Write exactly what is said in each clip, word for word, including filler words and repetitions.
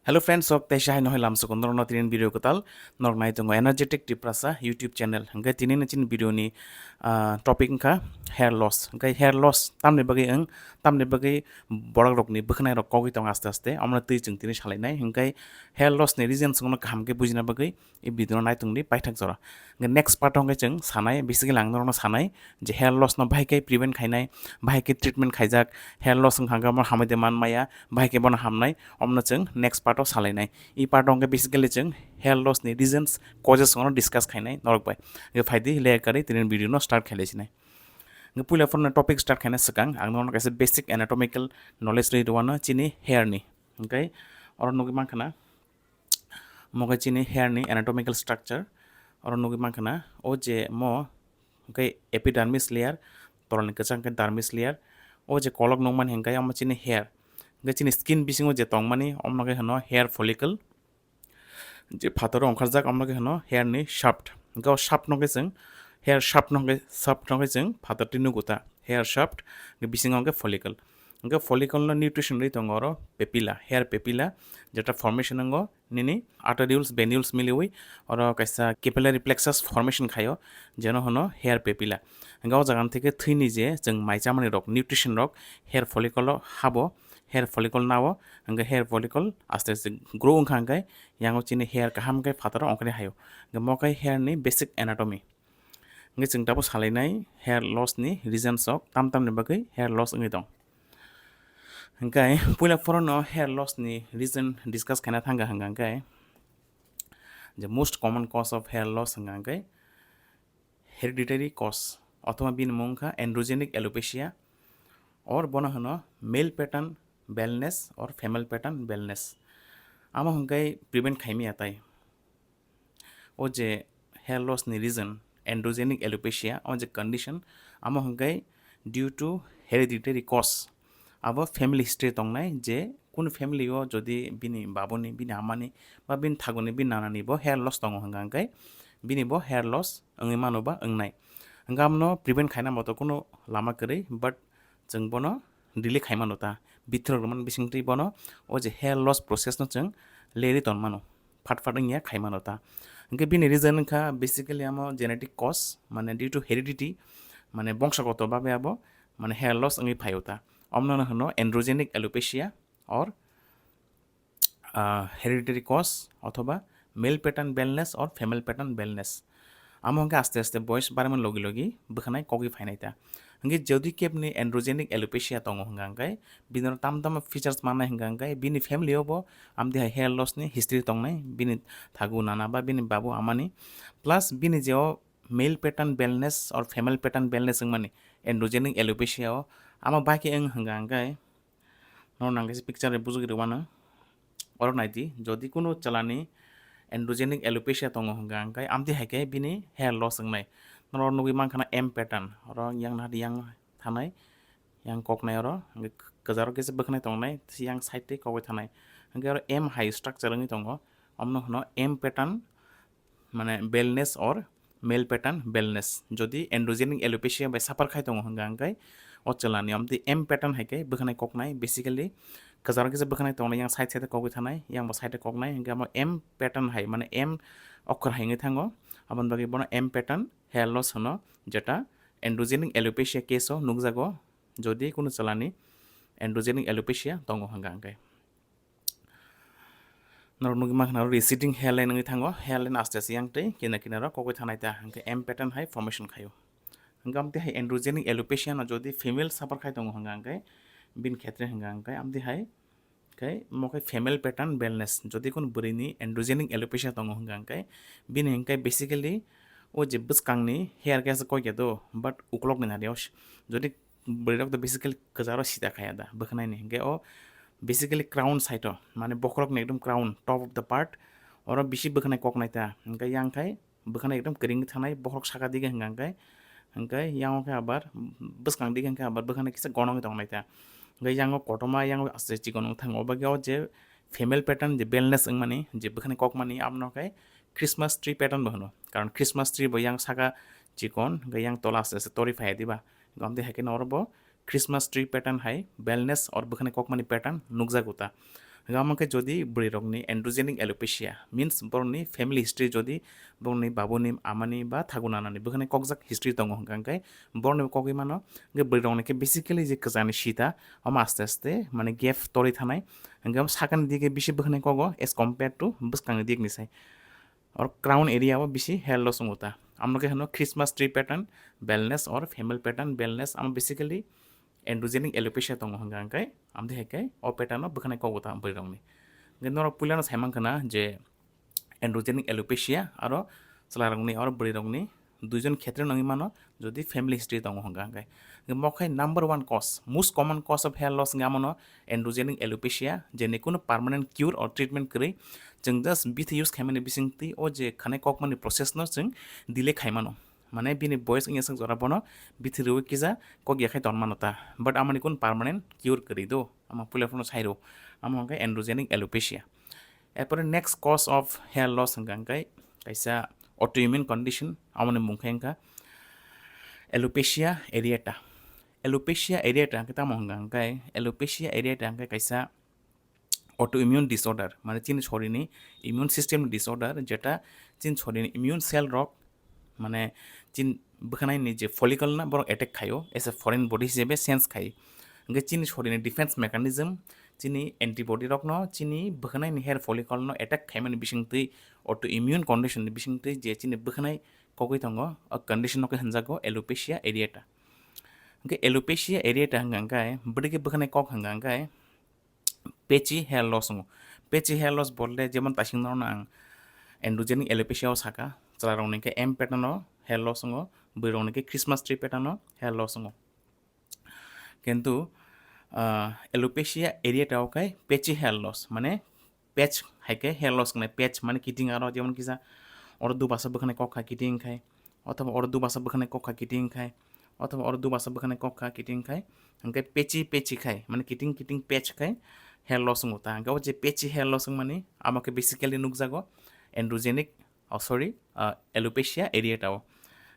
Hello friends, sok teisa hai nohoi lam sukun norokno tinin video kwtal norok nai tongo Energetic Tiprasa YouTube channel. Hwnkhe tinin chini video ni, ah, topic wngkha hair loss. Hwnkhe hair loss tamni bagwi wng, tamni bagwi borok rokni bwkhwnai rok kogwi tongo aste aste. Omono twi chwng tini salainai. Hwnkhe hair loss ni reason chwngno kaham khe bujina bagwi i video no naitung di paithak jora. Hwnkhe next part o hwnkhe chwng sanai, basically ang norokno sanai je hair loss no bahai khe prevent khainai, bahai khe treatment khaijak, hair loss wngkha hwnkhe omo hamwi de man maya, bahai khe bono hamnai, omono chwng next part o salainai. I part o hwnkhe basically chwng hair loss ni reasons, causes no discuss khainai norok bai. Hwnkhe phaidi le kari tini video no start khailaisinai. Hwnkhe puila phone topic start khaina swkang ang norokno kaisa basic anatomical knowledge rwi rwano chini hair ni. Hwnkhe oro nugwi mankha na, omo khe chini hair ni anatomical structure. Oro nugwi mankha na, o je mo hwnkhe epidermis layer, torani kwchang khe dermis layer. O je kolok nukmani hwnkhe omo chini hair. Hwnkhe chini skin bisingo je tongmani omono khe hwno hair follicle. Je phataro ongkharjak omono khe hwno hair ni shaft. Hwnkhe o shaft no khe chwng, hair shaft no khe, shaft no khe chwng phatar twi nugo ta. Hair shaft, hwnkhe bisingo hwnkhe follicle. Hwnkhe follicle no nutrition rwi tongo oro papilla, hair papilla, jeta formation wngo nini arterioles, venules miliwi oro kaisa capillary plexus formation khaio, jeno hwno hair papilla. Hwnkhe o jaga theke thwini je chwng mai chamani rok, nutrition rok hair follicle o habo, hair follicle nao, hwnkhe hair follicle aste aste grow wngkha hwnkhe yango chini hair kaham khe phataro ongkhorwi haio. Hwnkhe mo khe hair ni basic anatomy. Hwnkhe chwng tabuk salainai hair loss ni reasons rok, tam tamni bagwi hair loss wngwi tong. Hwnkhe puila phorono hair loss ni reason discuss khaina thangkha hwnkha hwnkhe je most common cause of hair loss hwnkha hwnkhe hereditary cause, othoba bini mung wngkha androgenic alopecia, or bono hwno male pattern baldness or female pattern baldness. Amo hwnkhe prevent khaimaya tai. O je hair loss ni reason, androgenic alopecia, o je condition, amo hwnkhe due to hereditary cause. Abo family history tongnai je kunu family o jodi bini babuni, bini amani, ba bini thaguni, bini nanani bo hair loss tongo hwnkha hwnkhe bini bo hair loss wngwi mano ba wngnai. Hwnkhe amno prevent khaina moto kunu lama kwrwi, but chwng bono delay khaimano ta. Bithorok rwmani bisingtwi bono o je hair loss process no chwng lerwi tonmano. Phat phat wngya khaimano ta. Hwnkhe bini reason wngkha basically amo genetic cause, mane due to heredity, mane bongsogoto babe abo mane hair loss wngwi phaio ta. Omno hwno androgenic alopecia or ah, hereditary cause othoba male pattern baldness or female pattern baldness. Amo hwnkhe aste aste boyos barimani logi logi bwkhanai kogwi phainai ta. Hwnkhe jodi kebni androgenic alopecia tongo hwnkha hwnkhe bini oro tam tamo features mannai hwnkha hwnkhe bini family o bo amtwi hai hair loss ni history tongnai, bini thagu nana ba bini babu amani, plus bini je o male pattern baldness or female pattern baldness wngmani androgenic alopecia o amo bai khe wng hwnkha hwnkhe Norok nang khe picture bai bujugwi rwmano. Oro nai di, jodi kunu chwlani androgenic alopecia tongo hwnkha hwnkhe amtwi hai khe bini hair loss wngnai. Norok nugwi mankha na M pattern, oro yang nahar yang thanai, yang koknai oro, hwnkhe kwcharo kisa bwkhanai tongnai, yang side twi kogwi thanai. Hwnkhe oro M hai structure wngwi tongo, omono hwno M pattern, mane baldness or male pattern baldness. Jodi androgenic alopecia bai suffer khai tongo hwnkha hwnkhe o chwlani amtwi M pattern hai khe bwkhanai koknai, basically kwcharo kisa bwkhanai tongnai, yang side side kokwi thanai, yang bo side koknai, hwnkhe amo M pattern hai, mane M okhor hai wngwi thango, aboni bagwi bono M pattern hair loss hwno, jeta androgenic alopecia case o nukjago, jodi kunu chwlani androgenic alopecia tongo hwnkha hwnkhe. Norok nugwi mankha na receding hairline wngwi thango, hairline aste aste yang twi kina kina rok kokwi thanai ta, hwnkhe M pattern hai formation khaio. Hwnkhe amtwi hai androgenic alopecia no jodi female suffer khai tongo hwnkha hwnkhe, bini khetre hwnkha hwnkhe amtwi hai khe mo khe female pattern baldness, jodi kunu bwrwini androgenic alopecia tongo hwnkha hwnkhe, bini hwnkhe basically o je bwskangni hair khe aswk koi khe do, but ukulokni nadi o jodi bwrwi rok to basically kwcharo sida khaya da bwkhanai ni, hwnkhe o basically crown side o, mane bokhorok ni ekdom crown, top of the part, oro bisi bwkhanai koknai ta, hwnkhe yang khai bwkhanai ekdom kwrwngwi thanai, bokhorok saka dige hwnkha hwnkhe, hwnkhe yang o khe abar bwskang dige hwnkhe abar bwkhanai kisa gonogwi tongnai ta, hwnkhe yang o kotorma yang o aste chikon wng thango, o bagwi o je female pattern je baldness wngmani, je bwkhanai kokmani, abono khe Christmas tree pattern bo hwno, karon Christmas tree bo yang saka chikon, hwnkhe yang tola aste aste tori phaiya diba, gomti hai khe oro bo Christmas tree pattern hai baldness or bwkhanai kokmani pattern nukjago ta. Hingke amo khe jodi bwrwi rokni androgenic alopecia means borokni family history, jodi borokni babuni, amani ba thagu nanani bwkhani kokjak history tongo hingka hingke borokni kogwi mano. Hingke bwrwi rokni khe basically je kwchani sita omo aste aste mane gap torwi thanai, hingke sakani dige bisi bwkhani kogo as compared to bwskangni digni sai. Or crown area o bisi hair loss wngo ta. Amo khe hino Christmas tree pattern baldness or female pattern baldness, amo basically androgenic alopecia tongo hingka hingke amtwi hai khe o pattern o bwkhani kogo ta bwrwi rokni. Hingke norok puilano saimankha na je androgenic alopecia aro chwla rokni aro bwrwi rokni duijon khetre nangwi mano, jodi family history tongo hingka hingke. Hingke mo khai number one cause, most common cause of hair loss hingke amono androgenic alopecia, jeni kunu permanent cure or treatment kwrwi. Chwng just bithi use khaimani bisingtwi o je khanai kokmani process no chwng delay khaimano. Mane bini boyes wngya sak jora bono bithi rwi kisa kok yakhai ton mano ta. But amoni kun permanent cure kwrwi do. Ama puila phano sai rw. Amo hingke androgenic alopecia. Erpore next cause of hair loss hingka hingke kaisa autoimmune condition, amoni mung khe hingka alopecia areata. Alopecia areata hingke tamo hingka hingke alopecia areata hingke kaisa autoimmune disorder, mane chini sorini immune system ni disorder, jeta chini sorini immune cell rok mane chini bwkhanaini je follicle na borok attack khaio, as a foreign body hisebe sense khai. Hingke chini sorini defense mechanism, chini antibody rokno chini bwkhanaini hair follicle no attack khaimani bisingtwi, autoimmune condition ni bisingtwi je chini bwkhanai kogwi tongo, o condition no khe hinjago alopecia areata. Hingke alopecia areata hingka hingke bwdike bwkhanai kok hingka hingke patchy hair loss wngo. Patchy hair loss bolte jemon taising norokno ang androgenic alopecia o saka, chwla rokni khe M pattern o hair loss wngo, bwrwi rokni khe Christmas tree pattern o hair loss wngo. Kintu, ah, alopecia areata o khe patchy hair loss, mane patch hai khe hair loss wngnai, patch mane kiting aro jemon kisa oro dubasa bwkhanai kok kha kiting khai, othoba oro dubasa bwkhanai kok kha kiting khai, othoba oro dubasa bwkhanai kok kha kiting khai, hingke patchy patchy khai, mane kiting kiting patch khai hair loss wngo ta. Hingke o je patchy hair loss wngmani amo khe basically nukjago androgenic, oh, sorry, ah, alopecia areata o.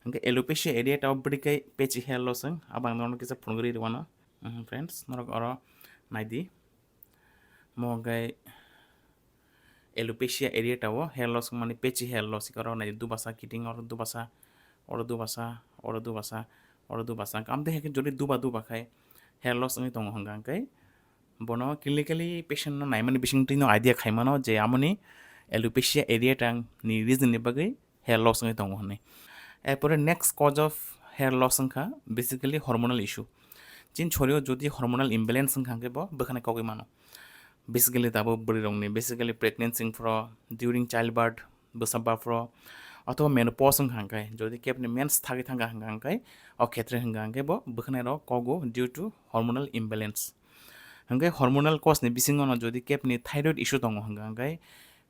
Hingke alopecia areata o bwdike patchy hair loss wng, abo ang norokno kisa phunugwi rwano. Mhm, friends, norok oro naidi. Mo hingke alopecia areata o hair loss wngmani patchy hair loss, oro naidi dubasa kiting, oro dubasa, oro dubasa, oro dubasa, oro dubasa. Amtwi hai khe jodi duba duba khai hair loss wngwi tongo hingka hingke bono clinically patient no naimani bisingtwi no idea khaimano je amoni alopecia areata ni reason ni bagwi hair loss wngwi tongo hwnwi. Erpore next cause of hair loss wngkha basically hormonal issue. Chini sorio jodi hormonal imbalance wngkha hingke bo bwkhanai kogwi mano. Basically tabuk bwrwi rokni basically pregnancy wngphro, during childbirth, bwsa baphro, othoba menopause wngkha hingke, jodi kebni mens thagwi thangkha hingkha hingke o khetre hingkha hingke bo bwkhanai rok kogo due to hormonal imbalance. Hingke hormonal cause ni bisingo no jodi kebni thyroid issue tongo hingkha hingke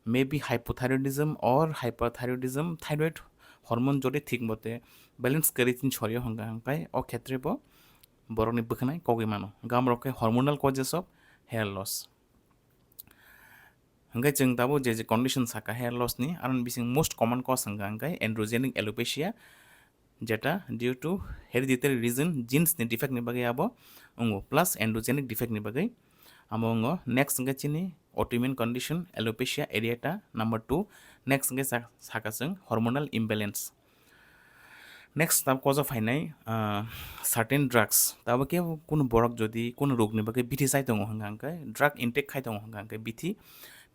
maybe hypothyroidism or hyperthyroidism, thyroid hormone jodi thik mote balance kwrwi chini sorio hingkha hingke o khetre bo borokni bwkhanai kogwi mano. Hingke amorok khe hormonal causes of hair loss. Hingke chwng tabuk je je condition saka hair loss ni, aroni bising most common cause hingka hingke androgenic alopecia, jeta due to hereditary reason, genes ni defect ni bagwi abo wngo, plus androgenic defect ni bagwi amo wngo. Next hingke chini autoimmune condition alopecia areata number two. Next hingke sa-, saka chwng hormonal imbalance. Next tab kosa phainai, ah, certain drugs. Tabo khe kunu borok jodi kunu rokni bagwi bithi chai tongo hwnka hwnkhe, drug intake khai tongo hwnka hwnkhe bithi,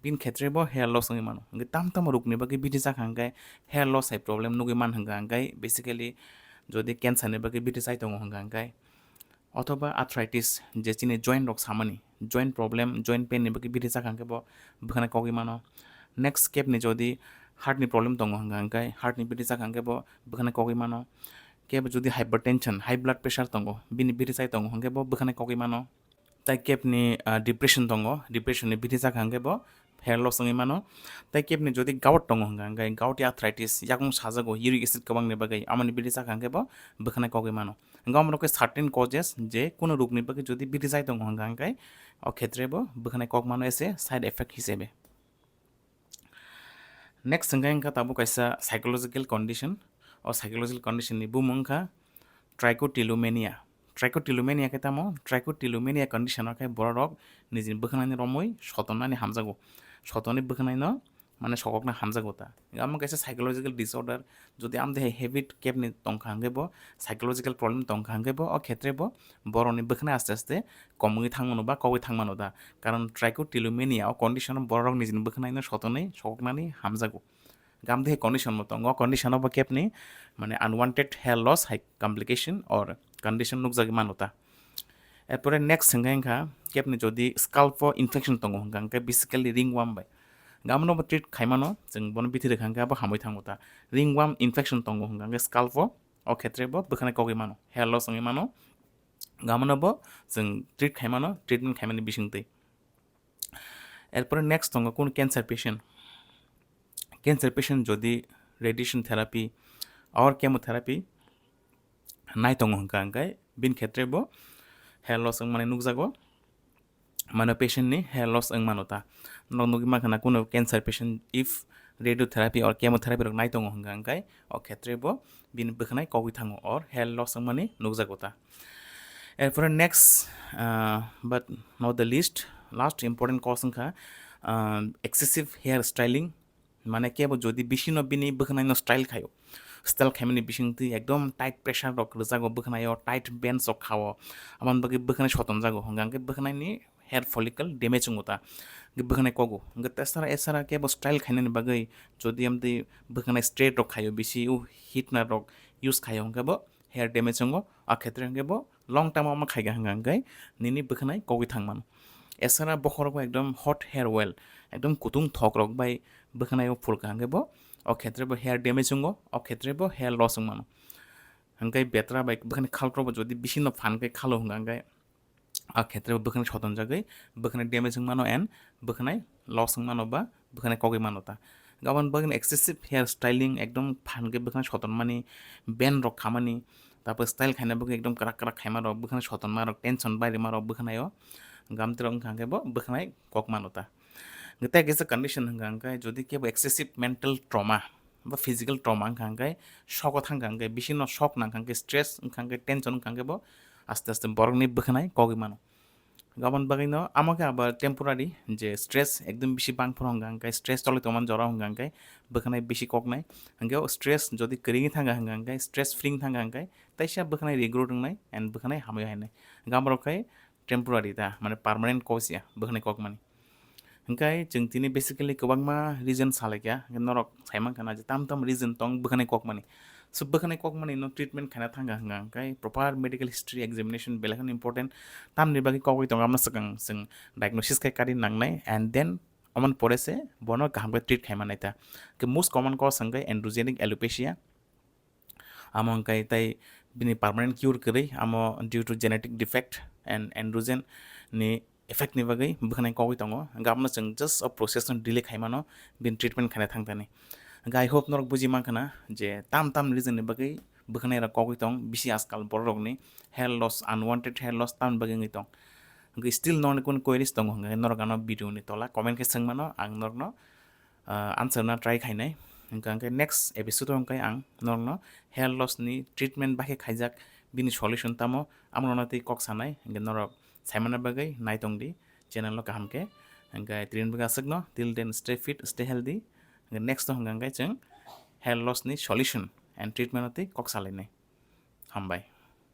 bini khetre bo hair loss wngwi mano. Hwnkhe tam tamo rokni bagwi bithi chakha hwnkhe hair loss hai problem nugwi man hwnka hwnkhe, basically jodi cancer ni bagwi bithi chai tongo hwnka hwnkhe, othoba arthritis, je chini joint rok samani, joint problem, joint pain ni bagwi bithi chakha hwnkhe bo bwkhana kogwi mano. Next kebni jodi heart ni problem tongo hwnka hwnkhe, heart ni bithi chakha hwnkhe bo bwkhana kogwi mano. Kebo jodi hypertension, high blood pressure tongo, bini bithi chai tongo hwnkhe bo bwkhana kogwi mano. Tai kebni, ah, depression tongo, depression ni bithi chakha hwnkhe bo hair loss wngwi mano. Tai kebni jodi gout tongo hwnka hwnkhe, gouty arthritis, yakung sajago, uric acid kwbangni bagwi, amoni bithi chakha hwnkhe bo bwkhana kogwi mano. Hwnkhe amorok khe certain causes, je kunu rokni bagwi jodi bithi chai tongo hwnka hwnkhe, o khetre bo bwkhana kok mano ese side effect hisebe. Next hwnkhe wngkha tabuk kaisa psychological condition. O psychological condition ni bumung wngkha trichotillomania. Trichotillomania khe tamo? Trichotillomania condition o khe borok rok nijini bwkhwnani romwi sotonnani hamjago, sotoni bwkhwnai no mane sokokna hamjago ta. Amo kaisa psychological disorder, jodi amde hai habit kebni tongkha hwnkhe bo psychological problem tongkha hwnkhe bo o khetre bo borokni bwkhwnai aste aste komwi thangmano ba kogwi thangmano ta. Karon trichotillomania o condition o borok nijini bwkhwnai no sotoni sokoknani hamjago. Gamde condition mo tongo, condition obo kebni mane unwanted hair loss hai complication or condition nukjagwi mano ta. Erpore next hwnkhe wngkha kebni jodi scalp o infection tongo hwnkha hwnkhe basically ringworm bai. Gamno bo treat khaimano, chwng bono bithi rwkha hwnkhe abo hamwi thango ta. Ringworm infection tongo hwnkha hwnkhe scalp o, o khetre bo bwkhwnai kogwi mano, hair loss wngwi mano. Gamno bo chwng treat khaimano, treatment khaimani bisingtwi. Erpore next tongo kunu cancer patient. Cancer patient jodi radiation therapy or chemotherapy nai tongo hwnkha hwnkhe bini khetre bo hair loss wngmani nukjago. Mano patient ni hair loss wngmano ta. Nok nugwi mankha na kunu cancer patient if radiotherapy or chemotherapy rok nai tongo hwnkha hwnkhe o khetre bo bini bwkhwnai kogwi thango or hair loss wngmani nukjago ta. Erpore next, uh, but not the least, last important cause wngkha, uh, excessive hair styling. Mane kebo jodi bisino bini bwkhwnai no style khaio, style khaimani bisingtwi ekdom tight pressure rok rwjago bwkhwnai o, tight bands rok khao, aboni bagwi bwkhwnai sotonjago hwnkha hwnkhe bwkhwnai ni hair follicle damage wngo ta, hwnkhe bwkhwnai kogo. Hwnkhe tesara esara kebo style khainani bagwi jodi amtwi bwkhwnai straight rok khaio, bisi o heatener rok use khaio, hwnkhe bo hair damage wngo. A khetre hwnkhe bo long term omo khaikha hwnkha hwnkhe nini bwkhwnai kogwi thangmano. Esara bokhorok bo ekdom hot hair oil, ekdom kutung thok rok bai bwkhwnai o phulkha hwnkhe bo o khetre bo hair damage wngo, o khetre bo hair loss wngmano. Hwnkhe betra bai bwkhwnai khalkrok bo jodi bisino phan khe khalo hwnkha hwnkhe a khetre bo bwkhwnai sotonjagwi bwkhwnai damage wngmano and bwkhwnai loss wngmano ba bwkhwnai kogwi mano ta. Gabon bagwino excessive hair styling, ekdom phan khe bwkhwnai sotonmani, band rok khamani, tapor style khaina bagwi ekdom kwrak kwrak khaima rok, bwkhwnai sotonma rok, tension bai rwma rok bwkhwnai o, gamtwi rok wngkha hwnkhe bo bwkhwnai kok mano ta. Tei kaisa condition hwnkha hwnkhe jodi kebo excessive mental trauma ba physical trauma wngkha hwnkhe, shock o thangkha hwnkhe, bisino shock nangkha hwnkhe, stress wngkha hwnkhe, tension wngkha hwnkhe bo aste aste borokni bwkhwnai kogwi mano. Gabon bagwino amo khe abo temporary, je stress ekdom bisi bang phano hwnkha hwnkhe, stress choli tongmani jora hwnkha hwnkhe bwkhwnai bisi koknai. Hwnkhe o stress jodi kwrwngwi thangkha hwnkha hwnkhe, stress free wngwi thangkha hwnkhe, teisa bwkhwnai regrowth wngnai and bwkhwnai hamwi hainai. Gabon rok khai temporary ta, mane permanent cause ya bwkhwnai kokmani. Hwnkhe chwng tini basically kwbangma reason salaikha, hwnkhe norok saimankha na je tam tam reason tong bwkhwnai kokmani. So bwkhwnai kokmani no treatment khaina thangkha hwnkha hwnkhe proper medical history examination belai kheno important. Tamni bagwi kogwi tongo, amno swkang chwng diagnosis khai kari nangnai and then omoni pore se bono kaham khe treat khaima nai ta. Hwnkhe most common cause hwnkhe androgenic alopecia. Amo hwnkhe tei bini permanent cure kwrwi, amo due to genetic defect and androgen ni effect ni bagwi bwkhwnai kogwi tongo. Hwnkhe abono chwng just o process no delay khaimano, bini treatment khaina thangthani. Hwnkhe I hope norok buji mankha na je tam tam reason ni bagwi bwkhwnai rok kogwi tong, bisi ajkal borok rokni hair loss, unwanted hair loss tamni bagwi wngwi tong. Hwnkhe still norokni kunu queries tongo hwnkhe norok ano video ni tola comment khe swngmano, ang norokno ah, answer na try khainai. Hwnkha hwnkhe next episode o hwnkhe ang norokno hair loss ni treatment bakhe khaijak, bini solution tamo, amo norokno tei kok sanai. Hwnkhe norok saimana bagwi naitong di channel o kaham khe. Hwnkhe tini bagwi aswkno, till then stay fit, stay healthy. Hwnkhe next o hwnkha hwnkhe chwng hair loss ni solution and treatment o tei kok salainai. Hambai.